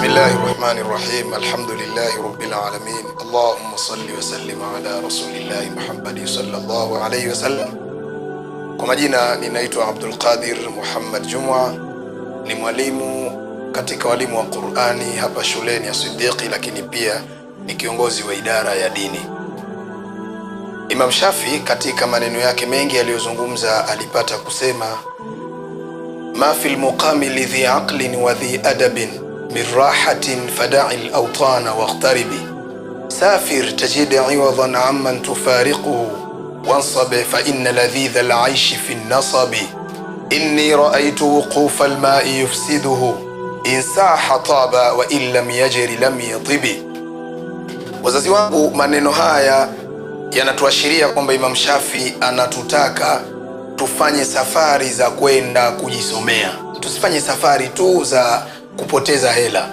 Bismillahirrahmanirrahim. Alhamdulillahi rabbil alamin. Allahumma salli wa sallim ala rasulillahi Muhammad sallallahu alayhi wasallam. Kwa majina ninaitwa Abdul Qadir Muhammad Jumwa, ni mwalimu katika walimu wa Qur'ani hapa shuleni ya Siddiqi, lakini pia ni kiongozi wa idara ya dini. Imam Shafi katika maneno yake mengi aliyozungumza alipata kusema, ma fil muqami lidhi aqlin wa dhi adabin min rahatin fada'i al-awtana waqtaribi safir tajid 'iwadan 'amman tufariquhu wansab fa inna ladhidha al-'ayshi fi an-nasabi inni ra'aytu wuqufa al-ma'i yufsiduhu in saha taba wa in lam yajri lam yatibi. Wazazi wangu, maneno haya yanatuashiria kwamba Imam Shafi anatutaka tufanye safari za kwenda kujisomea, tusifanye safari tu za kupoteza hela.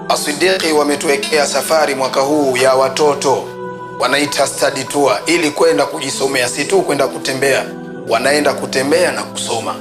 As-Siddiqi wametuwekea safari mwaka huu ya watoto, wanaita study tour, ili kwenda kujisomea, si tu kwenda kutembea. Wanaenda kutembea na kusoma.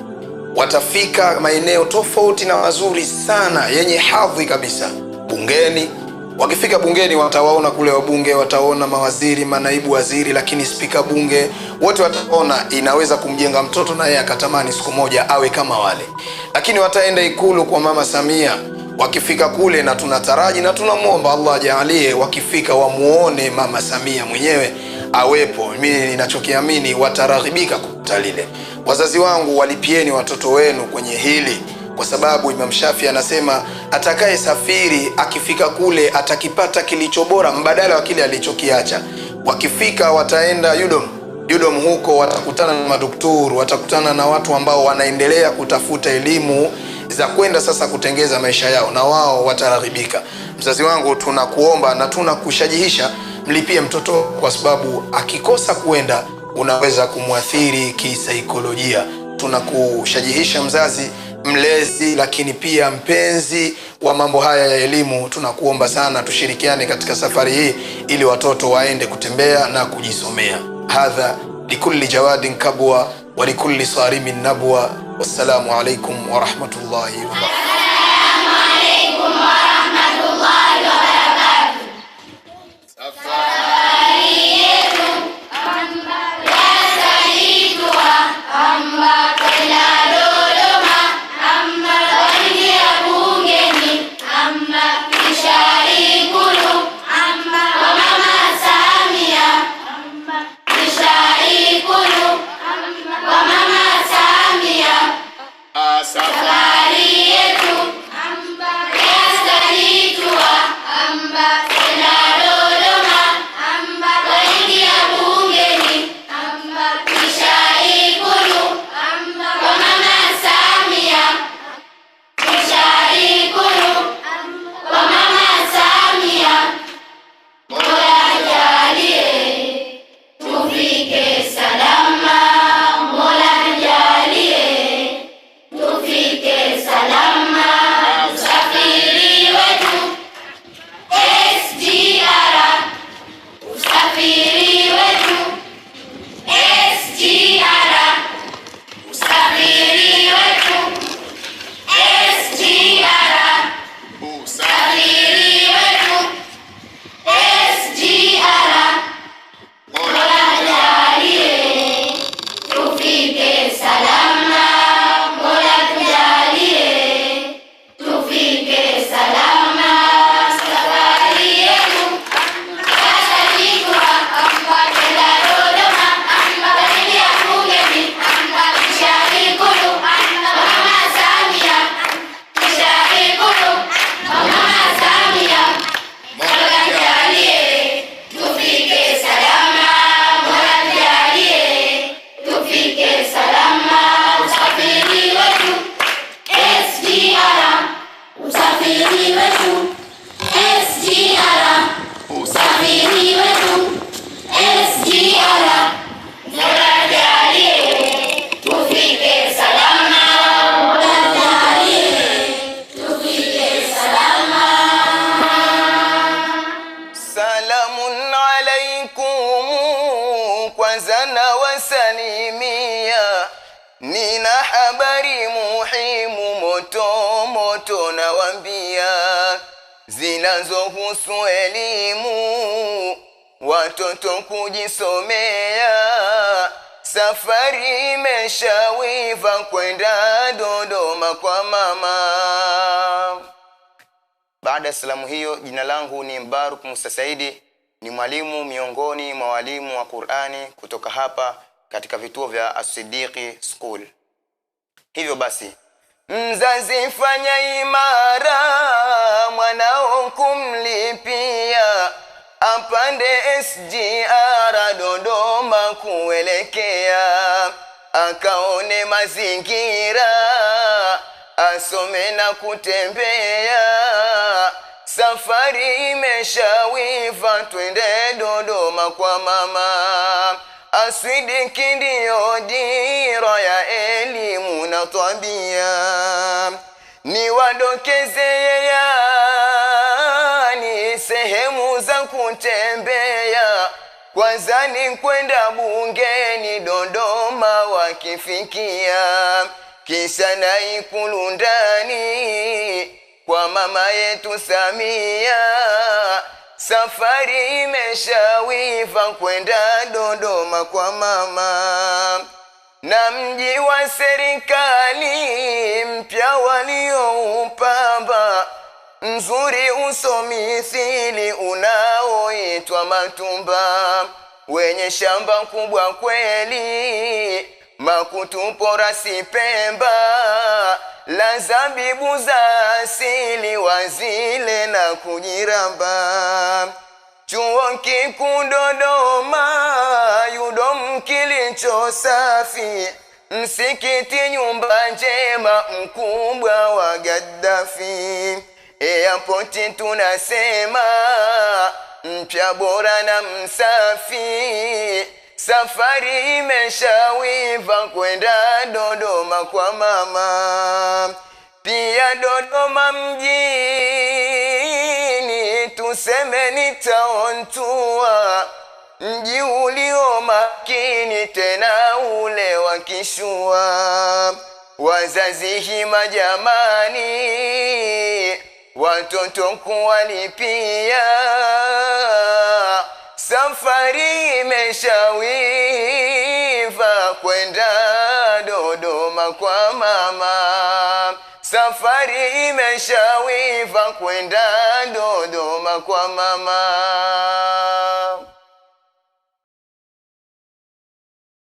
Watafika maeneo tofauti na mazuri sana yenye hadhi kabisa. Bungeni, wakifika bungeni watawaona kule wabunge, wataona mawaziri, manaibu waziri, lakini spika bunge, wote wataona. Inaweza kumjenga mtoto na yeye akatamani siku moja awe kama wale. Lakini wataenda Ikulu kwa Mama Samia. Wakifika kule, na tunataraji na tunamuomba Allah ajalie wakifika wamuone Mama Samia mwenyewe awepo. Mimi ninachokiamini wataraghibika kupata lile. Wazazi wangu, walipieni watoto wenu kwenye hili, kwa sababu Imam Shafi anasema atakaye safiri akifika kule atakipata kilicho bora mbadala wa kile alichokiacha. Wakifika wataenda Yudom. Yudom huko watakutana na madokturu, watakutana na watu ambao wanaendelea kutafuta elimu za kwenda sasa kutengeza maisha yao, na wao wataraghibika. Mzazi wangu, tunakuomba na tunakushajihisha mlipie mtoto, kwa sababu akikosa kuenda unaweza kumwathiri kisaikolojia. Tunakushajihisha mzazi, mlezi, lakini pia mpenzi wa mambo haya ya elimu, tunakuomba sana tushirikiane katika safari hii ili watoto waende kutembea na kujisomea. Hadha likulli jawadin kabwa wa likulli sarimin nabwa. Wassalamu alaikum wa rahmatullahi wa barakatuh. Assalamu alaikum wa rahmatullahi wa barakatuh. Safari yetu ya Saidwa kwenda Dodoma, waingia bungeni, kisha Ikulu kwa Mama Samia, kisha Ikulu kwa Mama Samia. Safari yetu ya Saidwa kwenda Dodoma, waingia bungeni, kisha Ikulu kwa Mama Samia, kisha Ikulu kwa Mama Samia. Mola jalie tufike salama, Mola jalie tufike salama. Usafiri wetu SGR, usafiri wetu SGR, usafiri wetu SGR, usafiri wetu SGR. Mola jalie tufike salama, Mola tujalie tufike salama. Safari yetu ya Saidwa kwenda Dodoma, waingia bungeni, kisha Ikulu kwa Mama Samia, kisha Ikulu kwa Mama Samia. Mola jalie tufike salama, Mola jalie tufike salama. Usafiri wetu SGR, usafiri wetu SGR, usafiri wetu SGR. Mola jalie tufike salama, Mola jalie tufike salama. Salamun alaikum, kwanza nawasalimia, nina habari muhimu moto moto nawambia, zinazohusu elimu watoto kujisomea. Safari imeshawiva kwenda Dodoma kwa mama. Baada ya salamu hiyo, jina langu ni Mbaruk Musa Saidi, ni mwalimu miongoni mwa walimu wa Qur'ani kutoka hapa katika vituo vya As-Siddiqi School. Hivyo basi, mzazi fanya imara mwanao kumlipia, apande SGR Dodoma kuelekea, akaone mazingira, asome na kutembea. Safari imeshawiva twende Dodoma kwa mama. As-Siddiqi ndiyo dira ya elimu na tabia, niwadokeze yani sehemu za kutembea. Kwanza ni kwenda bungeni Dodoma wakifikia, kisha na Ikulu ndani kwa mama yetu Samia. Safari imeshawiva kwenda Dodoma kwa mama. Na mji wa serikali mpya walioupamba, mzuri uso mithili unaoitwa Matumba, wenye shamba kubwa kweli Makutupora si Pemba, la zabibu za asili wazile na kujiramba. Chuo Kikuu Dodoma UDOM kilicho safi, msikiti nyumba njema mkubwa wa Gaddafi. Airport tunasema mpya bora na msafi. Safari imeshawiva kwenda Dodoma kwa mama. Pia Dodoma mjini tuseme ni town tour, mji ulio makini tena ule wa kishua. Wazazi hima jamani, watoto kuwalipia. Safari imeshawiva kwenda Dodoma kwa mama. Safari imeshawiva kwenda Dodoma kwa mama.